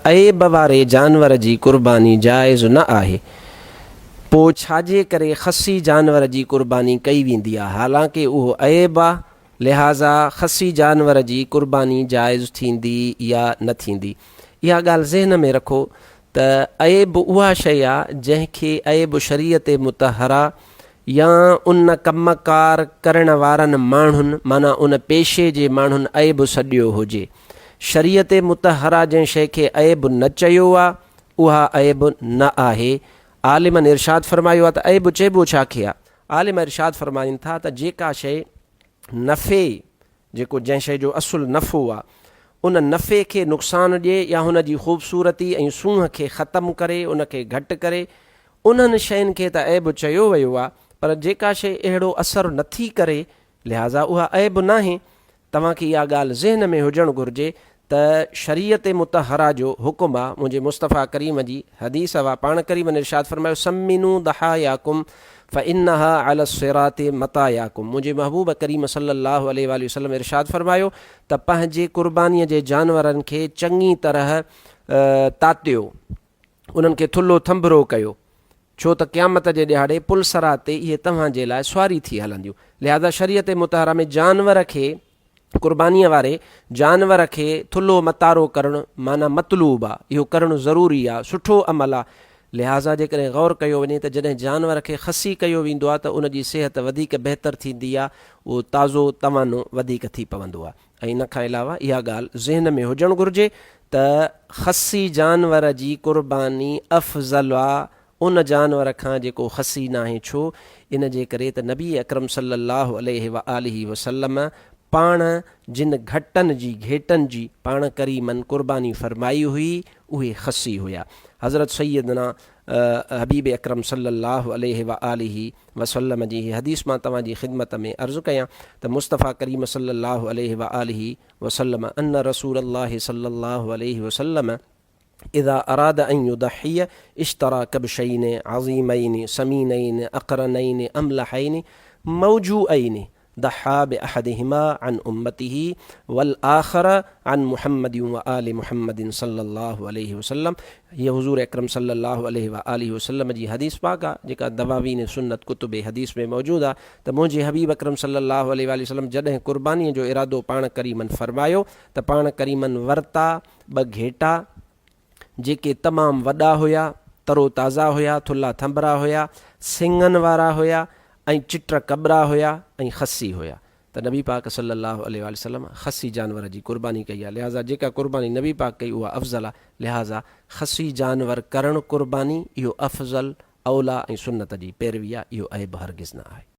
عيب واري جانور جي قرباني جائز نه آهي، پوء ڇاجي ڪري خصي جانور جي قرباني ڪئي ويندي آهي، حالانڪه اهو عيب آهي، لهٰذا خصي جانور جي قرباني جائز ٿيندي يا نه ٿيندي؟ اها ڳالهه ذهن ۾ رکو ته عيب اها شيء آهي جنهن کي عيب شريعت مطهره يا ان ڪم ڪار ڪرڻ وارن ماڻهن معنيٰ ان پيشي جي ماڻهن عيب سڏيو هجي. شريعت مطهره جنهن شيء کي عيب نه چيو آ، اها عيب نه آهي. عالمن ارشاد فرمايو آ ته عيب چئبو ڇا کي آ؟ عالم ارشاد فرمائن ٿا ته جيڪا شيء نفعي، جيڪو جنهن شيء جو اصل نفعو آ، ان نفعي کي نقصان ڏئي يا هن جي خوبصورتي ۽ سونهن کي ختم ڪري، ان کي گهٽ ڪري، انهن شين کي ته عيب چيو ويو آ، پر جيڪا شيء اهڙو اثر نٿي ڪري، لهٰذا اها عيب ناهي. توهان کي اها ڳالهه ذهن ۾ هجڻ گهرجي ته شريعت مطهره جو حڪم آ، منهنجي مصطفيٰ ڪريم جي حديث آ، پاڻ ڪريمن ارشاد فرمايو، سمنوا ضحاياڪم فانها علي الصراط مطاياڪم منهنجي محبوب ڪريم صلي الله عليه واٰله وسلم ارشاد فرمايو ته پنهنجي قربانيء جي جانورن کي چڱي طرح تاتيو، انهن کي ٿلهو ٿنڀرو ڪيو، ڇو ته قيامت جي ڏهاڙي پل صراط تي اهي توهان جي لاء سواري ٿي هلنديون. لهٰذا شريعت مطهره ۾ جانور کي قربانيء واري جانور کي ٿلهو متارو ڪرڻ معنيٰ مطلوب آ، اهو ڪرڻ ضروري آ، سٺو عمل آ. لهٰذا جيڪڏهن غور ڪيو وڃي ته جڏهن جانور کي خصي ڪيو ويندو آ ته ان جي صحت وڌيڪ بهتر ٿيندي آ، اهو تازو توانو وڌيڪ ٿي پوندو آ ۽ ان کان علاوه اها ڳالهه ذهن ۾ هجڻ گهرجي ته خصي جانور جي قرباني افضل آ ان جانور کان جيڪو خصي ناهي ڇو؟ ان جي ڪري ته نبي اڪرم صلي الله عليه واٰله وسلم پاڻ جن گهٽن جي، گهيٽن جي، پاڻ ڪريمن قرباني فرمائي هئي اهي خصي هيا. حضرت سيدنا حبيب اڪرم صلي الله عليه واٰله وسلم جي هي حديث مان توهان جي خدمت ۾ عرض ڪيان ته مصطفيٰ ڪريم صلي الله عليه واٰله وسلم ان رسول الله صلي الله عليه وسلم اذا اراد ان يضحي اشترى كبشين عظيمين سمينين اقرنين املحين موجوئين ضحى باحدهما عن امته والاخر عن محمد وآل محمد صلي الله عليه وسلم هيء حضور اڪرم صلي الله عليه وآله وسلم جي حديث پاڪ آ جيڪا دواوين سنت ڪتب حديث ۾ موجود آ ته منهنجي حبيب اڪرم صلي الله عليه وآله وسلم جڏهن قربانيء جو ارادو پاڻ ڪريمن فرمايو ته پاڻ ڪريمن ورتا ٻه گهيٽا، جيڪي تمام وڏا هيا، ترو تازا هيا، ٿلها ٿنڀرا هيا، سڱن وارا هيا ۽ چٽ ڪٻرا هيا ۽ خسي هيا ته نبي پاڪ صلي الله عليه واٰله وسلم خسي جانور جي قرباني ڪئي آهي لهٰذا جيڪا قرباني نبي پاڪ ڪئي اها افضل آهي لهٰذا خسي جانور ڪرڻ قرباني اهو افضل، اوليٰ ۽ سنت جي پيروي آهي اهو عيب هرگز نه آهي.